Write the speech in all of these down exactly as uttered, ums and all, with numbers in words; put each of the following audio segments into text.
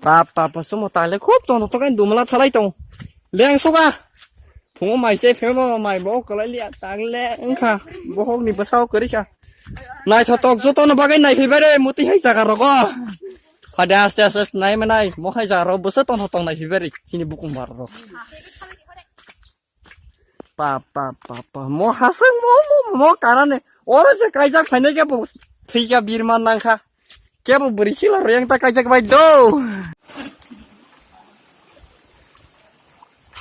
Pap, pap, pap, sumo tale khub tong tong kai dumla thalai tong. Leng suka. Phungo mai se phemo mai bo kalai liya tang le wngkha. Bohok ni bwsao kwrwi kha. Naithotok jotono bagwi naiphaibai re muti hai jaga rogo. Phade aste aste nai manai mo hai jaga rogo bwsa tong tong naiphaibai re chini bukung bar rok. Pa, pa, pa, pa. Mo hasang mo, mo, mo kanane. Oro je kaijak phainai khe bo thwikha birman nangkha. Kebo bwrwi sila rwya ta kaijak bai do.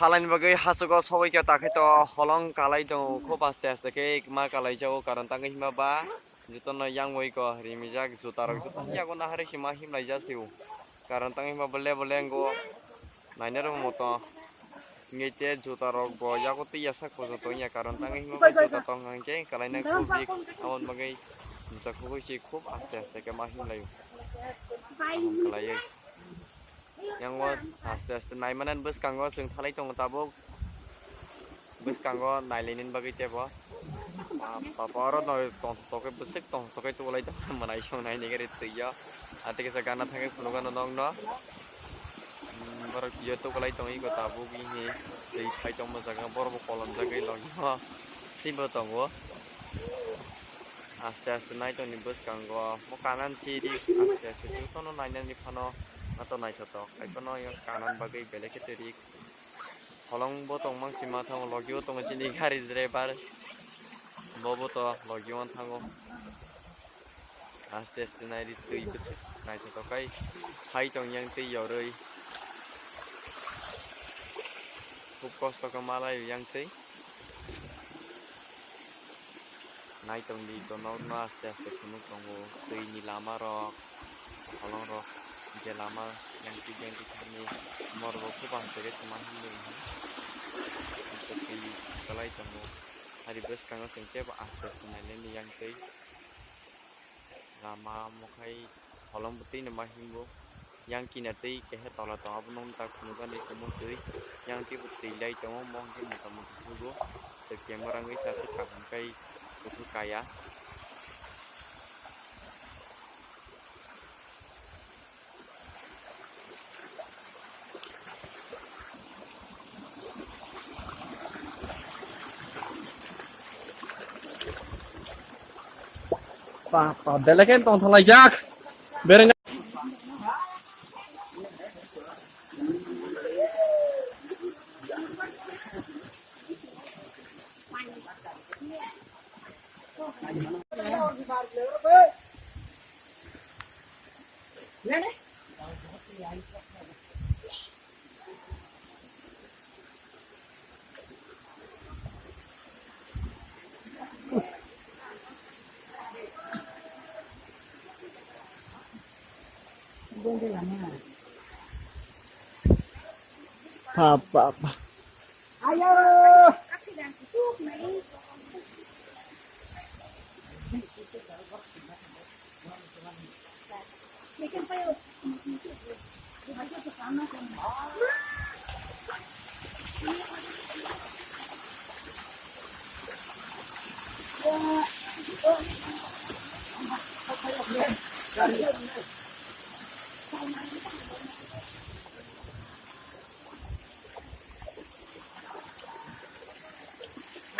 Halani bagwi hachugo sogwi khe takhai to holong kalai tongo khub aste aste khe ma kalai jago karon tangwi hima ba jotono yang bai ko rimijak juta rok joto yago nahari sima himlai jasio karon tangwi hima bole bole ngo nainaro moto. Nge te juta rok bo yago twi yasak pojo tong ya karon tangwi hima bai juta tong hang khe kalai nai khub risk aboni bagwi juta khugui si khub aste aste khe ma himlai o. Kaham kalai oi. Yang o aste aste nai mani bwskango chwng thalai tongo tabuk. Bwskango nai lainani bagwi tebo. Papa oro no tong tong khe bwswk tong tong khe tukulai tong mwnai song nai nigari twi o. Ate kisa gana thangwi phunukgano nokno. Hmm, borok twi o tukulai tongwi go tabuk bini twi phai tongma jaga borok bo kolom jagwi logio. Sibo tongo. Aste aste nai tongni bwskango mo kanan si risk aste aste jotono nainani phano nato naithotok. Haiphano kanan bagwi belai khe twi risk. Holong bo tongmang si ma thango logio tongo chini gari driver. Bo bo to logio thango. Aste aste nai ri twi bwswk naithotok khai phai tong yang twi yorwi. Khub kosto khe malai yang twi. Nai tong di to nokno aste aste phunuk tongo twi ni lama rok holong rok je lama yang twi yang twi thani mor bo khub ang tere tongma himlai twi kalai tongo. Hari bwskango chwng tebo aste aste nai le yang twi. Lama mokhai holong bwtwi no ma himbo. Yang kina twi kehe tola tongo, abono tak phunukgani tumung twi. Yang twi bwtwi lai tongo, mo hwnkhe mota mota hugo. Tei camera wngwi sa se kaham kai kuthuk kaya. Pa, pa, belai khe tongthok laijak. Bereng. Pa, pa, pa. Ayo.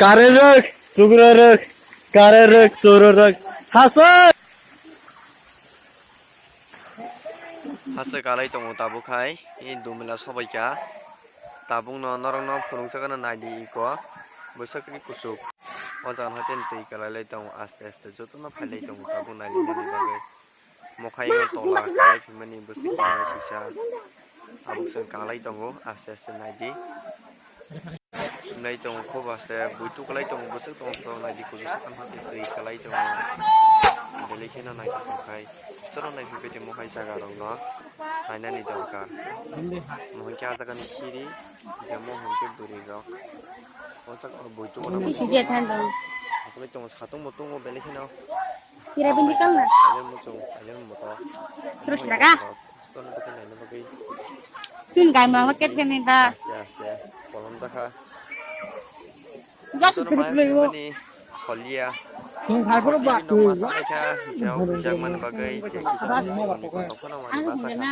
Kare rwk, chukro rwk, kare rwk, choro rwk, hasa. Hasa kalai tongo tabuk hai, i dumila sobaikha. Tabukno norokno phunukjagano naidi iko, bwswk ni kuchuk. O jaga no tei twi kalai lai tongo aste aste, jotono phailai tongo tabuk naidi bagwi. Mokhai no tola kalai phimani bwswk khe sisa. Tabuk chwng kalai tongo, aste aste naidi. Nai tongo khub aste, buitu kalai tongo, bwswk tongo, naidi kuchuk sakang hakhe twi kalai tongo. Belai kheno naithotok khai. Jotono naiphai tongmo hai jaga rokno nainani dorkar. Mo hwnkhe ah jagani siri, je mo hwnkhe bwrwi rok. O jaga o buitu kalai tongo, satung bo tongo belai kheno. Kira bini kang na? Ayan muchung, ayan moto. Terus daga? Stone ko naina bagwi. Tin gai mama ket ket ni ba. Aste aste kolom jakha. Gas. Stone terus mai lego. Mani solia. Tin gai pura ba. Solia no masa lekha, jao bijak man bagwi, je kisa ni sini kono mani masa kha.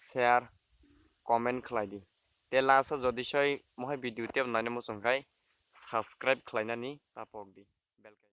share, comment khlai di. Tei last o jodi soi mohai video tebo naina muchung khai subscribe khlainani ta pok di. Bell